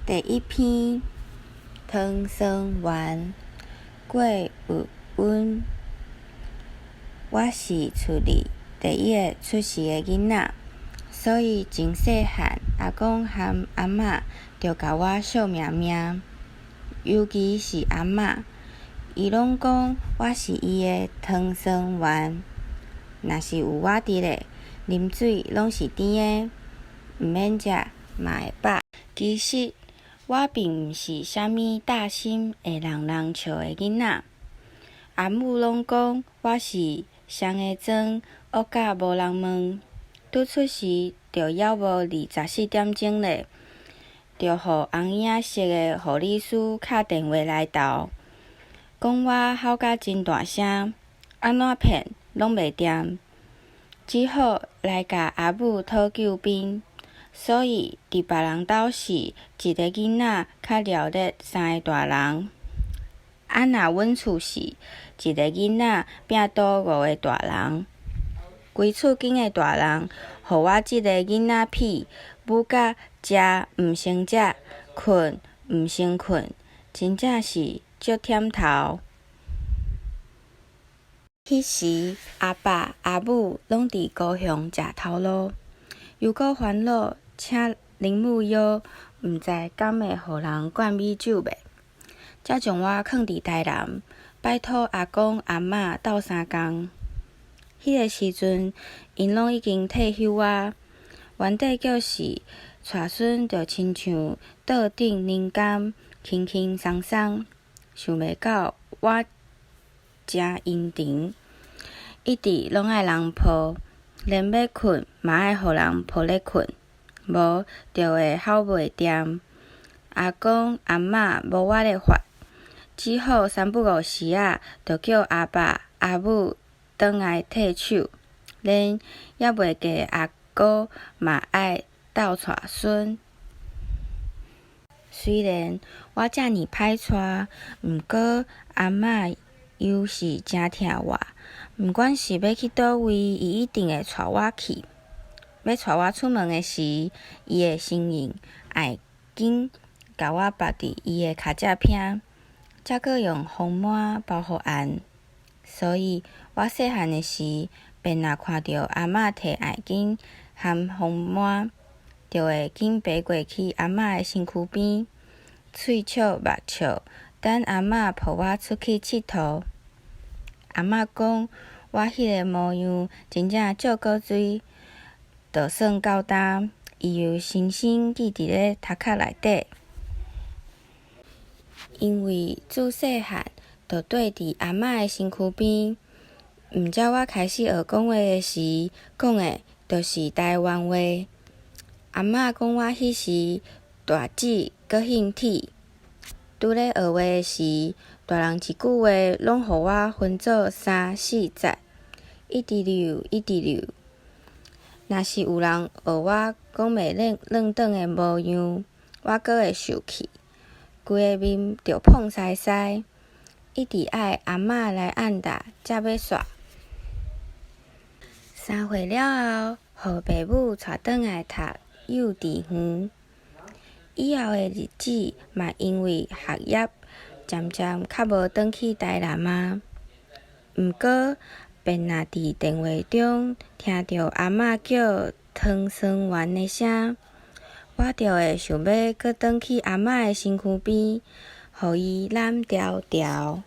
第一篇，糖霜丸，郭郁芸。我是厝裡第一个出世的囡仔，所以從細漢阿公和阿嬤就共我惜命命，尤其是阿嬤，伊攏講我是伊的糖霜丸，若是有我佇咧，啉水攏是甜的，毋免食嘛會飽。其實我並毋是啥物貼心會予人笑的囡仔，阿母攏講我是雙下妝，惡甲無人問。拄出世就猶無24點鐘咧，就予紅影色的護理師敲電話來投，講我吼甲真大聲，按怎騙攏袂恬，只好來共阿母討救兵。所以佇別人兜時，一个囡仔較熱烈三个大人；啊若阮厝時，一个囡仔摒倒五个大人。規厝間的大人，予我這个囡仔痞舞甲食毋成食，睏毋成睏，真正是足忝頭。彼時阿爸阿母攏佇高雄食頭路，猶閣煩惱請奶母藥，毋知敢會予人灌米酒袂，才將我囥佇台南，拜託阿公阿嬤鬥相共。彼个時陣，𪜶攏已經退休矣，原底叫是帶孫就親像桌頂奶柑，輕輕鬆鬆。想袂到我誠陰沉，一直攏愛人抱，連欲睏嘛愛予人抱咧睏，無就會吼袂恬。阿公阿嬤無我的法，只好三不五時仔就叫阿爸阿母轉來替手，連猶未嫁的阿姑嘛愛鬥帶孫。雖然我遮爾歹帶，毋過阿嬤猶是誠疼我，毋管是欲去佗位，伊一定會帶我去。欲帶我出門的時，伊會先用絚巾共我縛佇伊的跤脊骿，才閣用風幔包予絚。所以我細漢的時，便若看著阿嬤提絚巾含風幔，就會緊爬過去阿嬤的身軀邊，喙笑目笑，等阿嬤抱我出去𨑨迌。阿嬤講我彼个模樣真正足古錐，就算到今，伊猶深深記佇咧頭殼內底。因為自細漢就綴佇阿嬤的身軀邊，毋才我開始學講話的時，講的就是台灣話。阿嬤講我彼時大舌閣興鐵，拄咧學話的時，大人一句話攏予我分做三四節，一直溜一直溜。若是有人學我講袂輪轉的模樣，我閣會受氣，規个面就膨師師，一直愛阿嬤來按打才欲煞。3歲了後，予爸母帶轉來讀幼稚園。以後的日子嘛，因為學業，漸漸較無轉去台南矣。毋過，便若佇電話中聽著阿嬤叫糖霜丸的聲，我就會想欲閣轉去阿嬤的身軀邊，予伊攬牢牢。